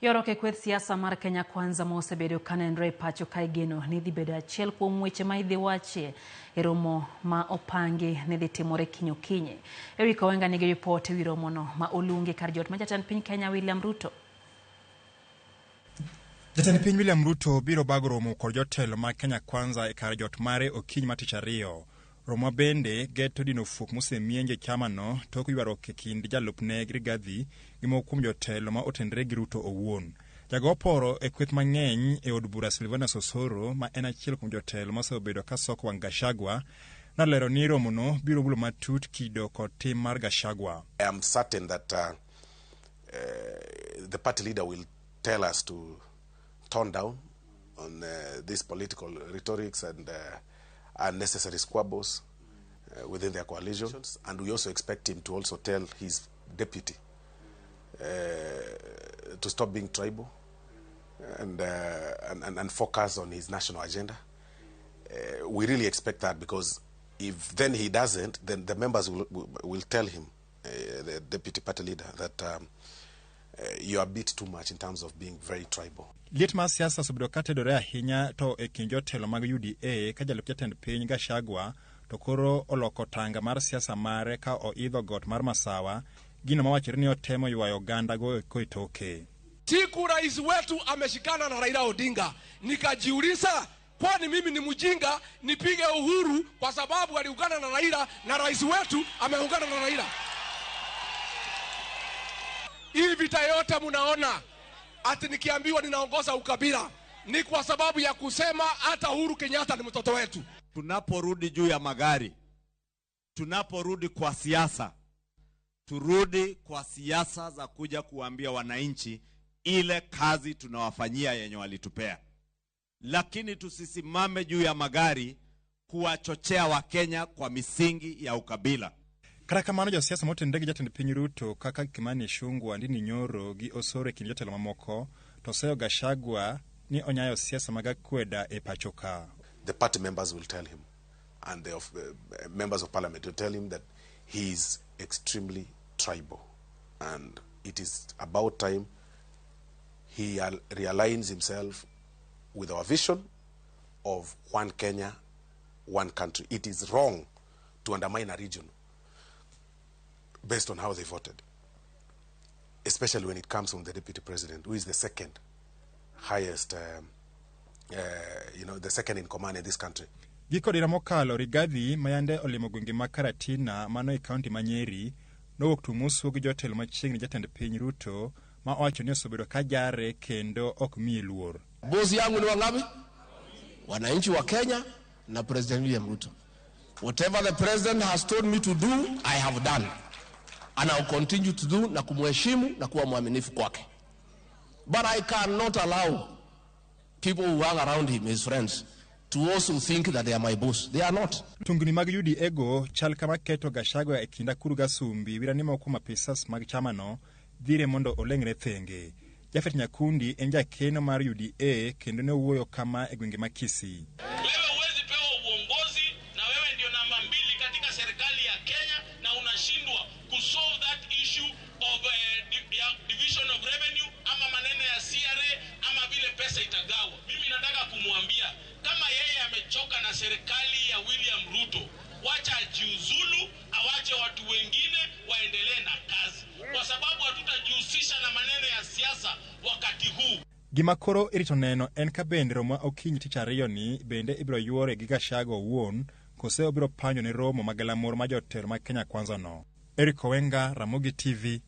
Ywaruok e kweth siasa mar Kenya Kwanza ma osebedo kanenre e pacho ka igeno ni dhi bedo achiel kuom weche ma idhi wachie e romo ma opangi ni dhi timore kiny okinyi. Eric Owenga nigi ripot e wi romono ma oluongi kar jot ma jatend piny Kenya William Ruto. Jatend piny William Ruto biro bago romo kod jotelo mag Kenya Kwanza e kar jot mare okinyi mar Tich Ariyo. Romo bende geto dino fuok mosemienje chamano tok ywaruok e kind jalupne Rigathi gi moko kuom jotelo ma otenre gi Ruto owuon. Jago oporo e kweth mang'eny e od bura Silvanus Osoro ma en achiel kuom jotelo mosebedo ka soko wang' Gachagua nolero ni romono biro mulo matut kido kod tim mar Gachagua. I am certain that the party leader will tell us to tone down on these political rhetorics and unnecessary squabbles within their coalitions. And we also expect him to also tell his deputy to stop being tribal and focus on his national agenda. We really expect that, because if then he doesn't, then the members will tell him, the deputy party leader, that you are a bit too much in terms of being very tribal. Liet mar siasa osebedo ka tedore ahinya to e kind jotelo mag UDA ka jalup jatend piny Gachagua to koro oloko tanga mar siasa mare ka oidho got mar Masawa, gino mawachore ni otemo ywayo oganda go eko e toke. Siku rais wetu ameshikana na Raila Odinga, nikajiuliza, kwani mimi ni mjinga nipige Uhuru kwa sababu aliungana na Raila na rais wetu ameungana na Raila? Hii vita yote mnaona ati nikiambiwa ninaongoza ukabila ni kwa sababu ya kusema hata Uhuru Kenyatta ni mtoto wetu. Tunaporudi juu ya magari, tunaporudi kwa siasa, turudi kwa siasa za kuja kuambia wananchi ile kazi tunawafanyia yenye walitupea. Lakini tusisimame juu ya magari kuwachochea Wakenya kwa misingi ya ukabila. Kata kamano josiasa motenre gi jatend piny Ruto kaka Kimani Ichung'wa, Ndindi Nyoro gi Osoro e kind jotelo mamoko to oseyo Gachagua ni onyayo siasa mag akweda e pacho ka. The party members will tell him, and the members of parliament will tell him that he is extremely tribal, and it is about time he realigns himself with our vision of one Kenya, one country. It is wrong to undermine a region based on how they voted, especially when it comes from the deputy president, who is the second highest, the second in command in this country. Giko dira mokalo, Rigathi mayande olimo gwenge mag Karatina mano e kaunti ma Nyeri nowuok tumusu gi jotelo machiegni jatend piny Ruto ma owacho ni osebedo ka jare kendo ok miye luor. Bosi yangu ni wangapi? Wananchi wa Kenya na President William Ruto. Whatever the president has told me to do, I have done. And I will continue to do na kumheshimu na kuwa mwaminifu kwake. But I cannot allow people who hang around him, his friends, to also think that they are my boss. They are not. Tungni mag UDA go chal kama keto Gachagua e kind akuru gasumbi wira ni moko kuom apisas mag chamano dhire mondo oleng're thenge. Japhet Nyakundi en jakeno mar UDA kendo ne owuoyo kama e gwenge ma Kisii. Wewe huwezi pewa uongozi na wewe ndio namba 2 katika serikali ya Kenya na unashindwa kusolve that issue of division of revenue ama maneno ya CRA ama vile pesa itagawa. Mimi nataka kumwambia kama yeye amechoka na serikali ya William Ruto, wacha ajiuzulu, awache watu wengine waendelee na kazi, kwa sababu hatutajihusisha na maneno ya siasa wakati huu. Gima koro irito neno en ka bende romo ma okinyi tich ariyo ni bende ibiro yuore gi Gachagua owuon kose obiro panjo ne romo magalamoro mar jotelo mag Kenya Kwanza no. Eric Owenga, Ramogi TV,